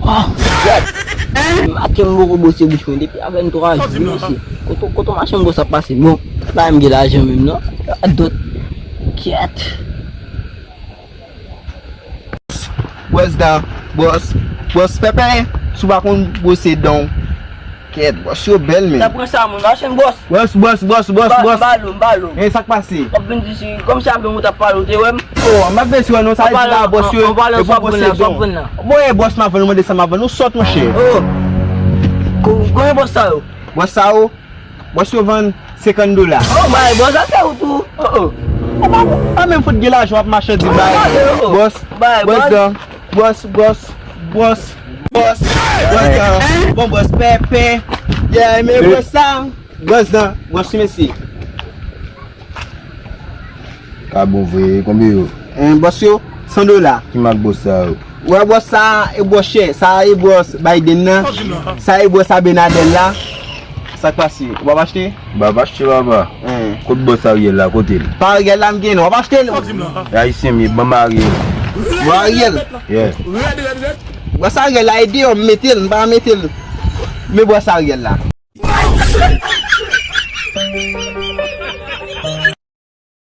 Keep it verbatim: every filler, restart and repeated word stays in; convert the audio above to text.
Oh, gad. Maten m poko bwose bouch mwen depi a venntwa jou, mesye. Kote, kote machann bwòs ap pase? Bon, pa m gen lajan menm non. Radòt. Kyèt. Bwòs dan, bwòs, bwòs pèpè, si w pa konn bwose dan w. Kèt, bwòs yo bèl, men. Sa pran sa, moun. Machann bwòs. Bwòs, bwòs, bwòs, bwòs, bwòs. M ba l, m ba l. E sa k pase? W ap vin di si, kòmsi avè m ou t ap pale, ou te wè m? Oh, m ap vin si wè non, sa vle di la, bwòs yo, e pou bwose dan. Bon, e bwòs m ap vann, ou mande sa m ap vann, ou sòt, monchè. Oh. Ko-, konbyen bwòs sa yo? Bwòs sa yo? Bwòs yo vann senkant dola. Oh, bay, bwòs sa se ou tou. Oh, oh. Ou pa, pa menm fout gen lajan w ap mache di bay. Oh, oh. Bwòs, bay, bwòs bwòs. Dan, bwòs, bwòs, bwòs, bwòs dan. Bon, bwòs pèpè. Yeah, men bwòs sa. Bwòs dan, bwòs ti mesye. Ka bon vre, konbyen yo? En, bwòs yo, san dola. Ki mak bwòs sa yo? Wè bwòs sa, e bwòs chè, sa e bwòs Biden nan, sa e bwòs Abinader la. Sa k pase? Ou p ap achte? M p ap achte, papa. En. Kot bwòs Ariel la, kote l? Pa Ariel la m gen, non, w ap achte l? E Ayisyen m ye, ban m Ariel. Bwòs Ariel? Yeah. Bwòs Ariel la, e deyò m mete l, m pa mete l. Men bwòs Ariel la.